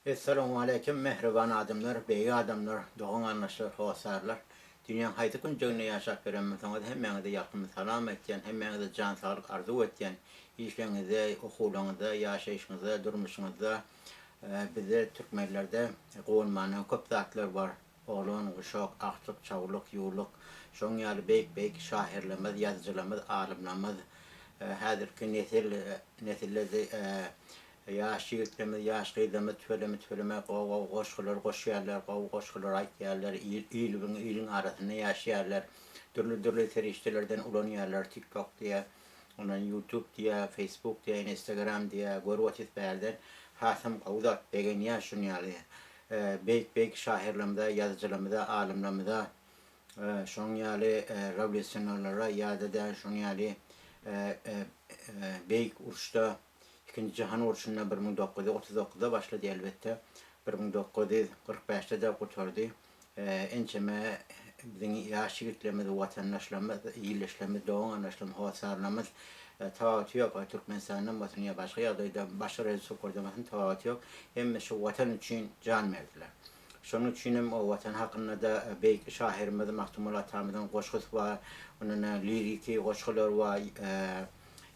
Essalawmaleýkim mähriban adamlar, beýik adamlar, dogan-garyndaşlar, hossarlar. Dünýäň haýsy künjeginde ýaşap ýören bolsaňyz hemmäňize ýalkymly salam aýtýan, hemmäňize jan saglyk arzuw etýän. Işleňizde, okuwlaňyzda, ýaşaýşyňyzda, durmuşyňyzda bizde türkmenlerde guwanmana köp zatlar bar. Oglan, guşak, agtyk, çawlyk, ýuwluk, şoň ýaly beýik-beýik şahyrlarymyz, ýazyjylarymyz, alymlarymyz, häzirki nesil, nesillerde ýaş ýigitlerimiz, ýaş gyzlarymyz tüweleme-tüweleme gowy-gowy goşgular goşýarlar, gowy goşgular aýtýarlar, il, iliň, iliň arasynda ýaşaýarlar, dürli-dürli serişdelerden ulanýarlar, TikTok diýýär, ondan YouTube diýýär, Facebook diýýär, Instagram diýýär, görüp otyrys bärden hasam gowy zat, begenýäs şuny ýaly. Beýik-beýik şahyrlarymyza, ýazyjylarymyza, alymlarymyza, şonuň ýaly rewolýusionerlere ýa-da şonuň ýaly beýik uruşda, Ikinji jahan urşunda 1939-da başlady elbetde, 1945-de-de gutardy. Ençeme biziň ýaş ýigitlerimiz, watandaşlarymyz, ildeşlerimiz, dogan-garyndaşlarymyz, hossarlarymyz tapawuty ýok, Türkmenistandan bolsun ýa başga ýagdaýda, başga respublikalardan bolsun tapawuty ýok, hemme şu Watan üçin jan berdiler. Şonuň üçin hem o Watan hakynda-da beýik şahyrymyz Magtymguly atamyzyň goşgusy bar, ondan liriki goşgular bar,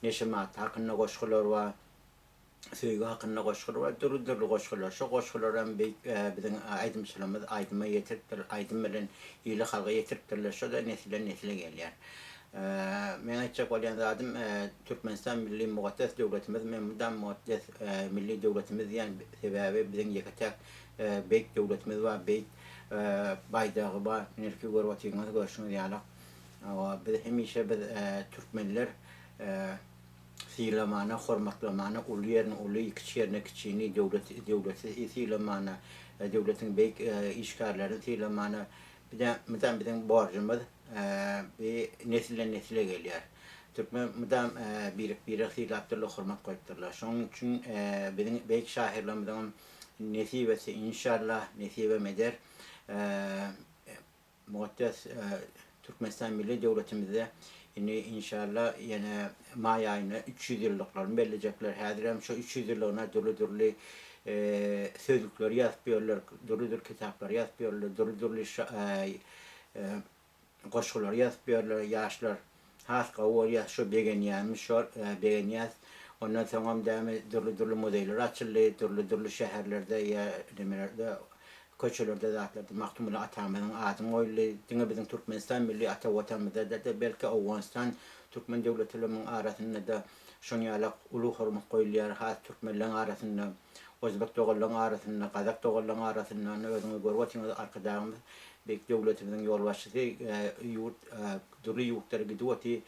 Neşe madda hakynda goşgular bar. Söýgi hakynda goşgular bar, dürli-dürli goşgular. Şo goşgularam beýik biziň aýdymçylarymyz aýdyma ýetiripdir, aýdym bilen ile halga ýetiripdirler. Şo-da nesilden nesile gelýär. Meň aýtjak bolýan zadym, Türkmenistan milli mukaddes döwletimiz, men mydam mukaddes milli döwletimiz diýýän, sebäbi biziň ýeke-täk beýik döwletimiz bar, beýik baýdagy bar. Ilki görüp otyryňyz, görşüňiz ýaly. Biz hemişe biz türkmenler sylamana, hormatlamana, uly ýerini uly, kiçi ýerini kiçini, döwlet döwleti sylamana, döwletiň beýik işgärlerini sylamana mydam biziň borjumyz bi nesilden nesile gelýär. Türkmen mydam birek biregi sylapdyrlar, hormat goýupdyrlar. Şonuň üçin biziň beýik şahyrlarymyzyňam nesip etse inşallah nesibem eder. Mukaddes Türkmenistan milli döwletimizde indi inşallah ýene maý aýynda 300 ýyllyklaryny bellejekler. Häzir hem şu 300 ýyllygyna dürli-dürli sözlükleri ýazyp ýörler, dürli-dürli kitaplary ýazyp ýörler, dürli-dürli goşgulary ýazyp ýörler ýaşlar. Has gowy bolýar şu begenýänimiz şol begenýäs. Ondan soňam dämi dürli-dürli muzeýler açyldy, dürli-dürli şäherlerde ýa nemelerde Köçelerde zatlarda Magtymguly atamyzyň adyny goýuldy. Diňe biziň Türkmenistan milli ata Watanymyzda däl-de, belki Owganystan türkmen döwletleriniň arasynda-da şoň ýalak uly hormat goýulýar. Has türkmenleň arasynda, ozbek doganlaň arasynda, gazak doganlaň arasynda, indi özüňiz görüp otyňyz Arkadagymyz beýik döwletimiziň ýolbaşçysy ýurt dürli ýurtlara gidip otyr,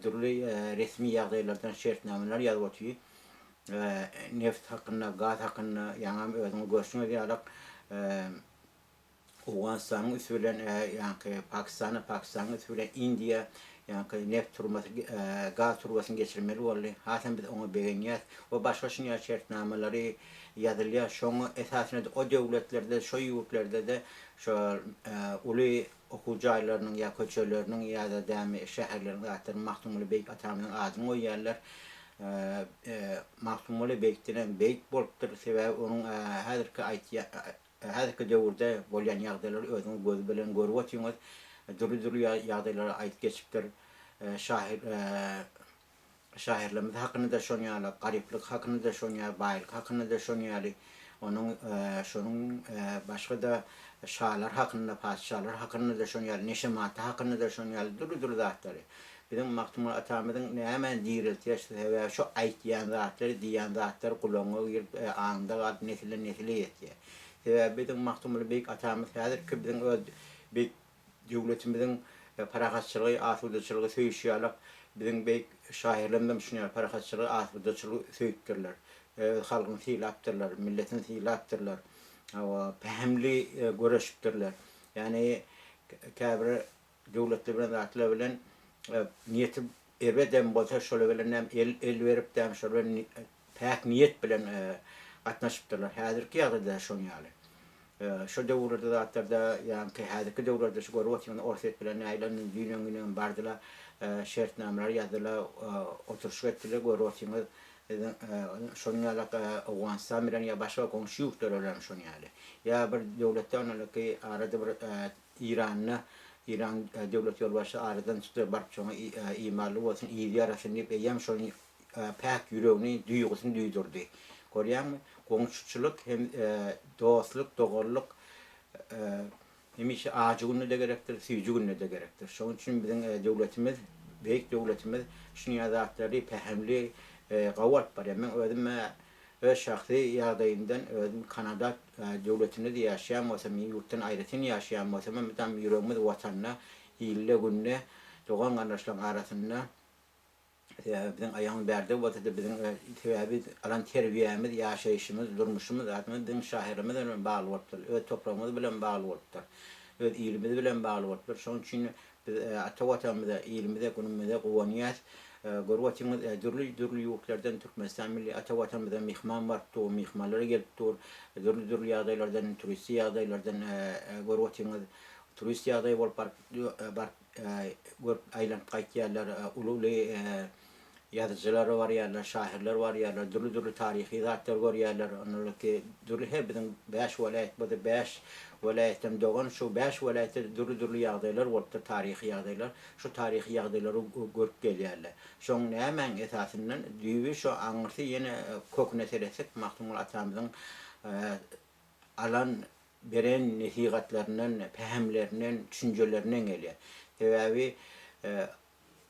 dürli resmi ýagdaýlardan şertnamalar ýazyp otyr. Neft hakynda, gaz hakynda ýaňam özüňiz görşüňiz ýalak Owganystanyň üsti bilen ýaňky Pakistana, Pakistanyň üsti bilen Indiýa ýaňky neft turbasyny, gaz turbasyny geçirmeli boldy. Hasam biz oňa begenýäs we başga şuny ýaly şertnamalary ýazylýar. Şoňa esasynda-da o döwletlerde, şo ýurtlarda-da şo uly okuw jaýlarynyň ýa köçeleriniň ýa-da dämi şäherleriň zatlarynyň Magtymguly beýik atamyzyň adyny goýýarlar. Magtymguly beýikdenem beýik bolupdyr. Sebäbi onuň häzirki aýtýan häzirki döwürde bolýan ýagdaýlary özüňiz göz bilen görüp otyňyz. Dürli-dürli ýagdaýlary aýdyp geçipdir. Şahyr Şahyrlarymyz hakynda-da şonuň ýaly, garyplyk hakynda-da şonuň ýaly, baýlyk hakynda-da şonuň ýaly, onuň şonuň başga-da şalar hakynda, patyşalar hakynda-da şonuň ýaly, neşe madda hakynda-da şonuň ýaly dürli-dürli zatlary. Biziň Magtymguly atamyzyň nämäni direltýär, sebäbi şo aýtýan zatlary, diýýän zatlary gulagyňa girip, aňyňda galyp, nesilden-nesile ýetýär. Sebäbi biziň Magtymguly beýik atamyz häzirki biziň öz beýik Döwletimiziň parahatçylygy, asudaçylygy söýüşi ýalak, biziň beýik şahyrlarymyzam şuny ýaly parahatçylygy, asudaçylygy söýüpdirler. Öz halkyny sylapdyrlar, milletini sylapdyrlar. Hawa, pähimli göreşipdirler. Ýagny käbir döwletler bilen zatlar bilen niýeti erbedem bolsa şolar bilen hem el el berip däm şolar bilen päk niýet bilen gatnaşypdyrlar. Häzirki ýagdaýda şonuň ýaly. Şo döwürlerde zatlarda ýaňky häzirki döwürlerde şu görüp otyryn Orsýet bilen näýlendi düýn öňňin bardylar şertnamalar ýazdylar oturyşyk etdiler görüp otyrňyz. Biziň şonuň ýalak Owganystan bilen ýa başga goňşy ýurtlar bilen şonuň ýaly. Ýa bir döwletde onalaki arada bir Iranda Iran döwlet ýolbaşçysy aradan çykdy baryp şoňa imanly bolsun yzy ýarasyn diýip eýýäm şonuň päk ýüregini duýgusyny duýdurdy. Görýäňmi goňşuçylyk hem dostluk doganlyk Hemişe ajy günde-de gerekdir, süýji günde-de gerekdir. Şonuň üçin biziň döwletimiz, beýik döwletimiz şunýa zatlary pähimli, gowy alyp barýar. Men özüm-ä öz şahsy ýagdaýymdan özüm Kanada döwletinde-de ýaşaýan bolsam, ýurtdan aýratyn ýaşaýan bolsam hem mydam ýüregimiz Watanda, ilde-günde, dogan-garyndaşlaryň arasynda. Sebäbi biziň aýagymyz bärde bolsa-da biziň sebäbi alan terbiýämiz, ýaşaýşymyz, durmuşymyz zatymyz biziň şahyrymyz bilen bagly bolupdyr, öz topragymyz bilen bagly bolupdyr, öz ilimiz bilen bagly bolupdyr. Şonuň üçin biz ata Watanymyza, ilimize, günümize guwanýas. Görüp otyňyz, dürli-dürli ýurtlardan Türkmenistan milli ata Watanymyza myhman baryp dur, myhmanlar gelip dur. Dürli-dürli ýagdaýlardan, turistik ýagdaýlardan görüp otyňyz, turist ýagdaýy bolup baryp baryp görüp aýlanyp gaýtýarlar, uly-uly ýazyjylar barýarlar, şahyrlar barýarlar, dürli-dürli taryhy zatlar görýärler. Onlardaky dürli her biziň bäş welaýat bolsa, bäş welaýatdan dogan, şu bäş welaýatda dürli-dürli ýagdaýlar bolupdyr, taryhy ýagdaýlar. Şu taryhy ýagdaýlary görüp gelýärler. Şoň nämäň esasyndan düýbi şo aňyrsy ýene köküne seretsek Magtymguly atamyzyň alan beren nesihatlaryndan, pähimlerinden, düşünjelerinden gelýär. Sebäbi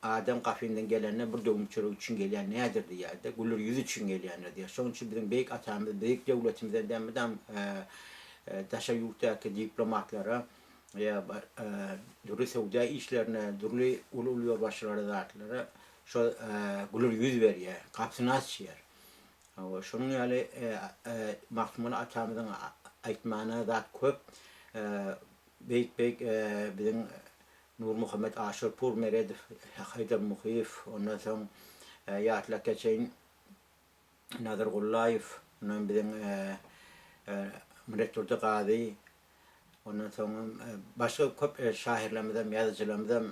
adam gapyňdan gelende bir döwüm çörek üçin gelýän nädir diýýär-de, güler ýüz üçin gelýändir diýýär. Şonuň üçin biziň beýik atamyz, beýik döwletimizden däl mydam daşary ýurtdaky diplomatlara ýa dürli söwda işlerine, dürli uly-uly ýolbaşçylara zatlara şo güler ýüz berýär, gapysyny açýar. Hawa, şonuň ýaly Magtymguly atamyzyň aýtmana zat köp. Beýik-beýik biziň Nurmuhammet Aşyrpur Meredow, Haýdar Muhyýew, ondan soň ýatlap geçeýin, Nazar Gullaýew, ondan biziň Myratdurdy Gazy, Ondan soňam başga köp şahyrlarymyzam, ýazyjylarymyzam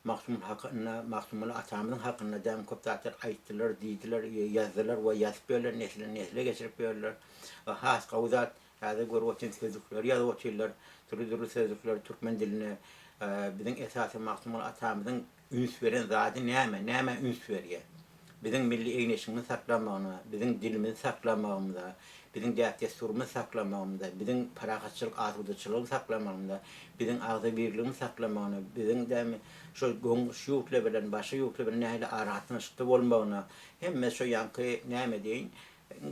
Magtymguly hakynda, Magtymguly atamyzyň hakynda däm köp zatlar aýtdylar, diýdiler, ýazdylar we ýazyp ýörler, nesilden nesle geçirip ýörler. We has gowy zat, häzir görüp otyryn sözlükleri ýazyp otyrlar, dürli-dürli sözlükleri türkmen diline. Biziň esasy Magtymguly atamyzyň Üns beren zady näme? Nämä üns berýär? Biziň milli egin-eşigimizi saklamagyna, biziň dilimizi saklamagymyza, biziň däp-dessurymyzy saklamagymyza, biziň parahatçylyk, asudaçylygy saklamagymyza, biziň agzybirligimizi saklamagyna, biziň dämi şol goňşy ýurtlar bilen, başga ýurtlar bilen nähili aragatnaşykda bolmagyna, hemme şo ýaňky näme diýeýin,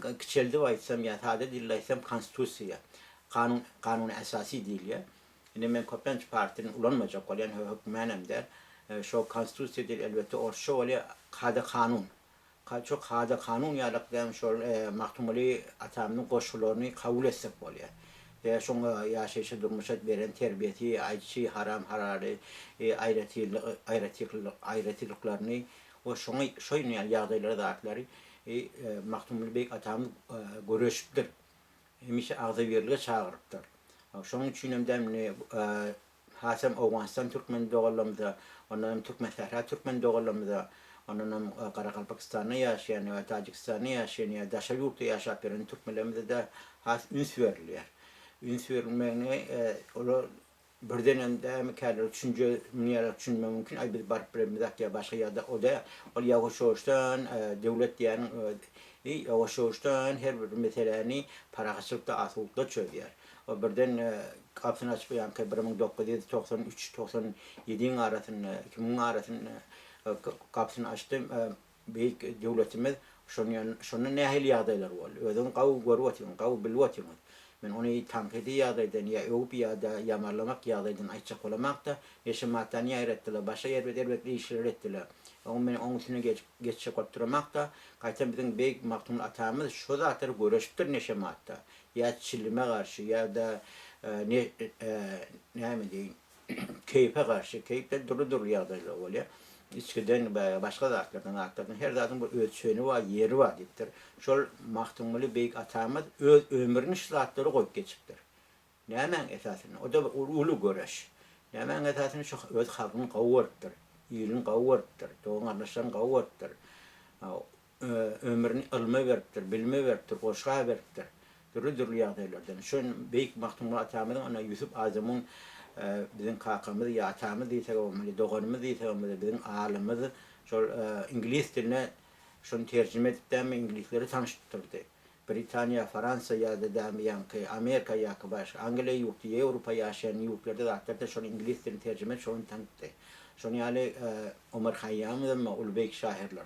kiçeldip aýtsam ýa sada dilde aýtsam konstitusiýa, kanun, kanuny esasy diýilýär. Indi men köplenç partyny ulanmajak bolýan, hökmänam däl. Şo konstitusiýa diýip elbetde orsça bolýar, kada-kanun. Şo kada-kanun ýalak däm şol Magtymguly atamyň goşgularyny kabul etsek bolýar. Ýa şoňa ýaşaýşa durmuşa beren terbiýesi, aýtşy, haram-halaly, aýratynlyk, aýratynlyklaryny we şoňa şo ýaly ýagdaýlary zatlary Magtymguly beýik atamyz göreşipdir. Hemişe agzybirlige çagyrypdyr. Şonuň üçinem däm indi hasam Owganystan türkmen doganlarymyza, ondan hem Türkmensähra türkmen doganlarymyza, ondan hem Garagalpakystanda ýaşaýan ýa Täjigistanda ýaşaýan ýa daşary ýurtda ýaşap ýören türkmenlerimize-de has üns berilýär. Üns berilmegini olar Birdenem dämi käbir düşünje muny ýaly düşünmek mümkin, aý biz baryp bilemizok ýa başga ýa-da o däl. Ol ýawaş-ýuwaşdan döwlet diýýäniň özi ýawaş-ýuwaşdan her bir meseläni parahatçylykda, asuwlykda çözýär. O birden gapysyny açyp ýaňky 1993, 97-iň arasynda, 2000-iň arasynda gapysyny açdy. Beýik döwletimiz şonýan şonda nähili ýagdaýlar boldy? Özüňiz gawy görüp otyňyz, gawy bilip otyňyz. Men ony tankydy ýagdaýdan ýa öwüp ýa-da ýamarlamak ýagdaýdan aýtjak bolamakda, neşe maddany ýaýratdylar, başga erbet erbet işleri etdiler. Oňa men oň üstüne geçip geçjek bolup duramakda, gaýtam biziň beýik Magtymguly atamyz şo zatlary göreşipdir neşe madda, ýa çilime garşy ýa-da ne näme diýeýin. Keýpe garşy, keýpde dürli-dürli ýagdaýlar bolýar. Içgiden we başga zatlardan, zatlardan her zadyň bir öz çeni bar, ýeri bar diýipdir. Şol Magtymguly beýik atamyz öz ömrüni şu zatlara goýup geçipdir. Nämäň esasynda? O-da bir uly göreş. Nämäň esasynda? Şu öz halkyny gowy görüpdir, ilini gowy görüpdir, dogan-garyndaşlaryny gowy görüpdir. ömrüni ylma beripdir, bilime beripdir, goşga beripdir. Dürli-dürli ýagdaýlardan. Şo beýik Magtymguly atamyzyň ana Ýusup Azamun biziň kakamyz ýa atamyz diýsek bolmaly, doganymyz diýsek bolmaly, biziň alymyz şol iňlis diline şony terjime edip dämi iňlisleri tanyşdyrdy. Britaniýa, Faransiýa ýa-da dämi ýaňky Amerika ýa-ki başga Angliýa ýurty, Ýewropa ýaşaýan ýurtlarda zatlarda şony iňlis dilini terjime edip şony tanytdy. Şonuň ýaly Omar Haýýamyzam uly beýik şahyrlar.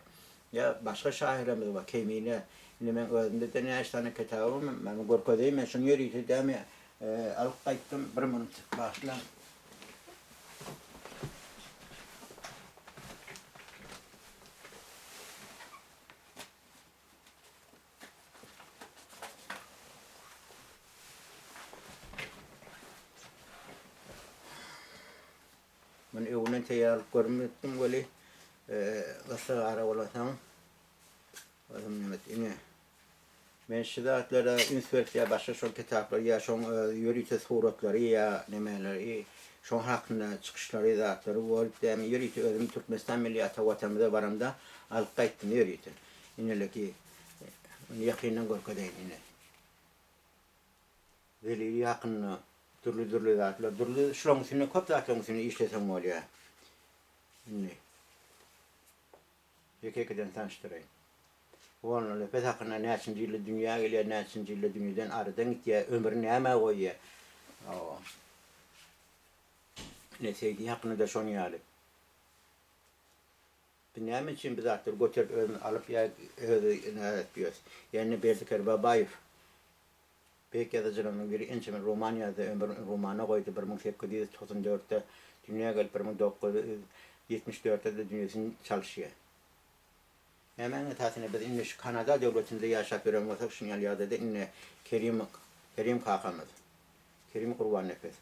Ýa başga şahyrlarymyz bar, Kemine. Indi meň özümde-de näçe sany kitabym bar, men görkezeýin, men şuny ýörite dämi alyp gaýtdym, bir minut bagyşlaň. Men öňünden taýýarlyk görmedikdim weli, gyssag ara bolansoň, özüm neme ine. Men şu zatlara üns berip ýa başga şol kitaplary ýa şoň ýörite suratlary ýa nemeleri, şoň hakynda çykyşlary zatlary bolup dämi ýörite özüm Türkmenistan milli ata watanymyza baramda alyp gaýtdym ýörite. Ineleki ýakyndan görkezeýin ine. Zelili hakynda dürli-dürli zatlar, dürli şularyň üstünde köp zatlaryň üstünde işleseň bolýar. Indi ýeke-ýekeden tanyşdyraýyn. Mollanepes hakynda näçinji ýylda dünýä gelýär, näçinji ýylda dünýeden aradan gitýär, ömrüni nämä goýýar. Hawa. Ine Seýdi hakynda-da şonuň ýaly. Biz näme üçin bu zatlary göterip özümiz alyp ýa özi näme edip ýörüs. Ýa indi Berdi Kerbabaýew Beýik ýazyjylarynyň biri ençeme roman ýazdy, ömrüni romana goýdy, 1894-de dünýä gelip, 1974-de-de dünýesini çalyşýar. Nämäniň esasynda biz indi şu Kanada döwletinde ýaşap ýören bolsak, şuny ýaly ýagdaýda indi Kerim, Kerim kakamyz, Kerim Gurbannepes.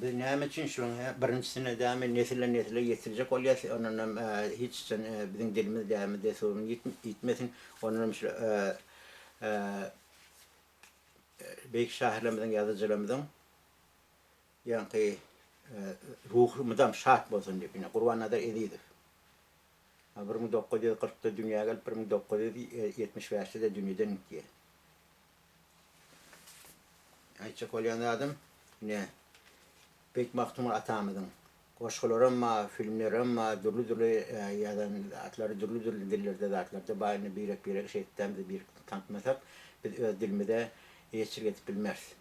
Biz näme üçin şunuň birinjisini dämi nesilden nesile ýetirjek bolýas, ondanam hiç haçan biziň dilimiz dämi dessurymyz ýitmesin, ondanam şu beýik şahyrlarymyzyň ýazyjylarymyzyň ýaňky ruhy mydam şat bolsun diýip ine Gurbannazar Ezizow 1940-da dünýä gelip 1975-de-de dünýeden gitýär. Aýtjak bolýan zadym, ine, Beýik Magtymguly atamyzyň goşgularam bar, filmlerem bar, dürli-dürli ýazan zatlary, dürli-dürli dillerde zatlarda bar. Indi birek-birek şeýtdäm biz birek tanytmasak, biz öz dilimize eýeçilik edip bilmeris.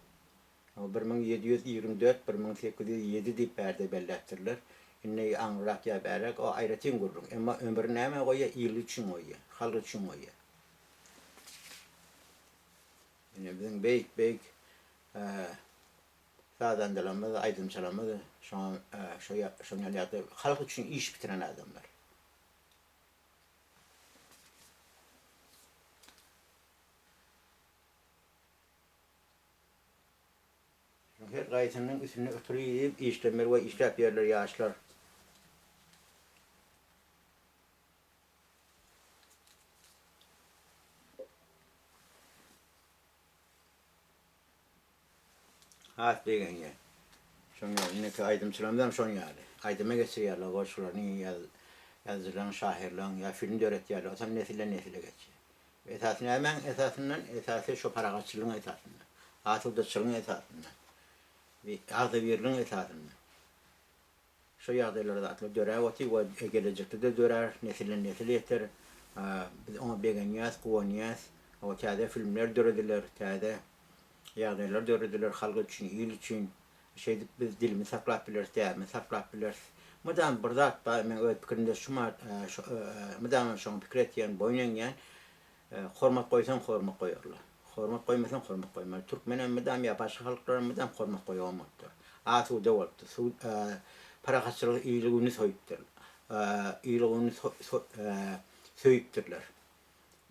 1724, 1807 diýip bärde belläpdirler. Indi aňryrak ýa bäräk, o aýratyn gürrüň. Emma ömri nämä goýýar? Ili üçin goýýar, halk üçin goýýar. Ine biziň beýik beýik sazandalarymyz, aýdymçylarymyz şoňa şo şoň ýaly ýagdaý halk üçin iş bitiren adamlar. Her gaýsynyň üstünde oturyp işlemeli we işläp ýörler ýaşlar. Has begenýän. Şoň ýaly indiki aýdymçylarymyzam şoň ýaly. Aýdyma geçirýärler goşgularyny ýazyjylaryň, şahyrlaryň ýa film döretýärler. Otam nesilden nesile geçýär. Esasy nämäň esasyndan? Esasy şo parahatçylygyň esasynda. Asudaçylygyň esasynda. Agzybirligiň esasynda. Şo ýagdaýlar zatlar döräp otyr we gelejekde-de dörär, nesilden nesile ýeter. Biz oňa begenýäs, guwanýas. Hawa, täze filmler dörediler, täze ýagdaýlar dörediler halk üçin, il üçin. Şeýdip biz dilimizi saklap bileris, däbimizi saklap bileris. Mydam bir zat bar, meň öz pikirimde şu mydama şoňa pikir etýän, boýun eňýän. Hormat goýsaň hormat goýarlar. Hormat goýmasaň hormat goýmazlar. Türkmenem mydam ýa başga halklaram mydam hormat goýan bolupdyr. Asuda bolupdyr. Su parahatçylygy ili güni soýupdyr. Ili güni söýüpdirler.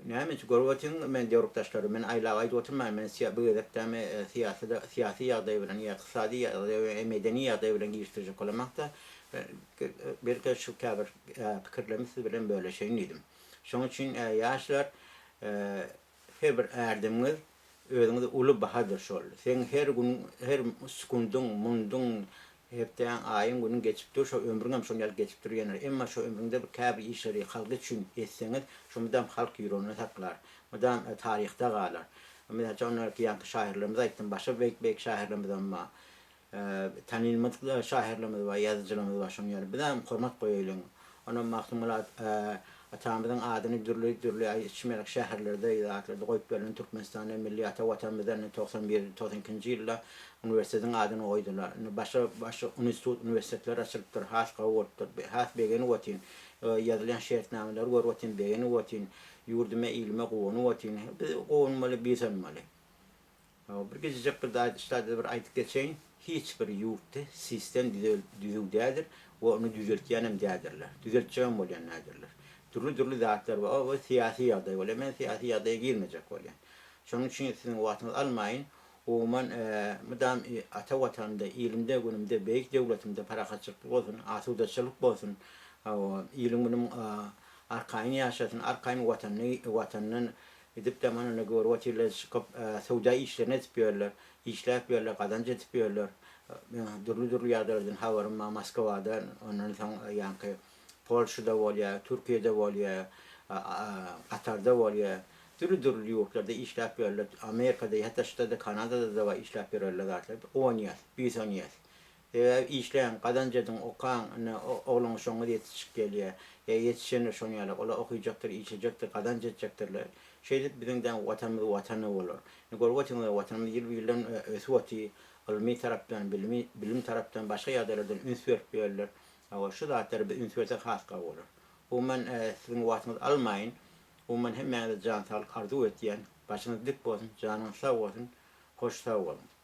Näme üçin görüp otyň men döwrükdaşlarym men aýlap aýdyp oturmaýyn men bu gezek dämi syýasy syýasy ýagdaý bilen ýa ykdysady ýagdaý bilen medeni ýagdaý bilen girişdirjek bolamakda belki şu käbir pikirlerimi siz bilen böleşeýin diýdim. Şonuň üçin ýaşlar her bir ärdimiňiz özüňize uly bahadyr şol. Seň her günüň, her sekundyň, munduň. Hepdäň, aýyň, günüň geçip dur, şo ömrüňem şon ýaly geçip dur ýener. Emma şo ömrüňde bir käbir işleri halk üçin etseňiz, şo mydam halk ýüreginde saklar. Mydam taryhda galar. Mysal üçin, ondaky ýaňky şahyrlarymyzy aýtdym, başga beýik-beýik şahyrlarymyzam bar. Tanylmadyk şahyrlarymyz bar, ýazyjylarymyz bar şonuň ýaly. Bizem hormat goýaýlyň. Onam Magtymguly atamyzyň adyny dürli-dürli aýdyşmaýak şäherlerde, zatlarda goýup berlen Türkmenistanda milli ata Watanymyzda indi 91, 92-nji ýylda uniwersitetiň adyny goýdular. Indi başga başga institut, uniwersitetler açylypdyr, has gowy bolupdyr. Has begenip otyn. Ýazylýan şertnamalary görüp otyn, begenip otyn. Ýurdume, ilime guwanyp otyn. Biz guwanmaly, buýsanmaly. Hawa, bir gijijek bir zat ştada bir aýdyp geçeýin, hiç bir ýurtda sistem düzüw däldir we ony düzeltýänem däldirler, düzeltjegem bolýan däldirler. Dürli-dürli zatlar bar, o syýasy ýagdaý bolýar, men syýasy ýagdaýa girmejek bolýan. Şonuň üçin siziň wagtyňyzy almaýyn, umuman mydam ata Watanymda, ilimde, günümde, beýik döwletimde parahatçylyk bolsun, asudaçylyk bolsun, hawa, ilim-günüm arkaýyn ýaşasyn, arkaýyn Watanyny, Watanyndan Gidip-de mana görüp otyrlar, çykyp, söwda işlerini edip ýörler, işläp ýörler, gazanç edip ýörler. Meň dürli-dürli ýagdaýlardan habarym bar, Moskwada, ondan soň ýaňky Polşada bolýar, Türkiýede bolýar, Katarda bolýar. Dürli-dürli ýurtlarda işläp ýörler. Amerikada, hatda ştada Kanadada-da bar işläp ýörenler zatlar. Guwanýas, buýsanýas. Sebäbi işläň, gazanç ediň, okaň, ine, oglan-uşagyňyz ýetişip gelýär. Ýa ýetişendir şoň ýaly, olar okyjakdyr, işlejekdir, gazanç etjekdirler. Şeýdip biziň däň Watanymyz Watana bolar. Indi görüp otyňyz, Watanymyz ýyl-ýyldan ösüp otyr, ylmy tarapdan, bilimi, bilim tarapdan, başga ýagdaýlardan üns berip ýörler. Hawa, şu zatlara biz üns bersek has gowy bolar. Umuman, siziň wagtyňyzy almaýyn. Umuman, hemmäňize jan saglyk arzuw etýän. Başyňyz dik bolsun, janyňyz sag bolsun. Hoş sag boluň.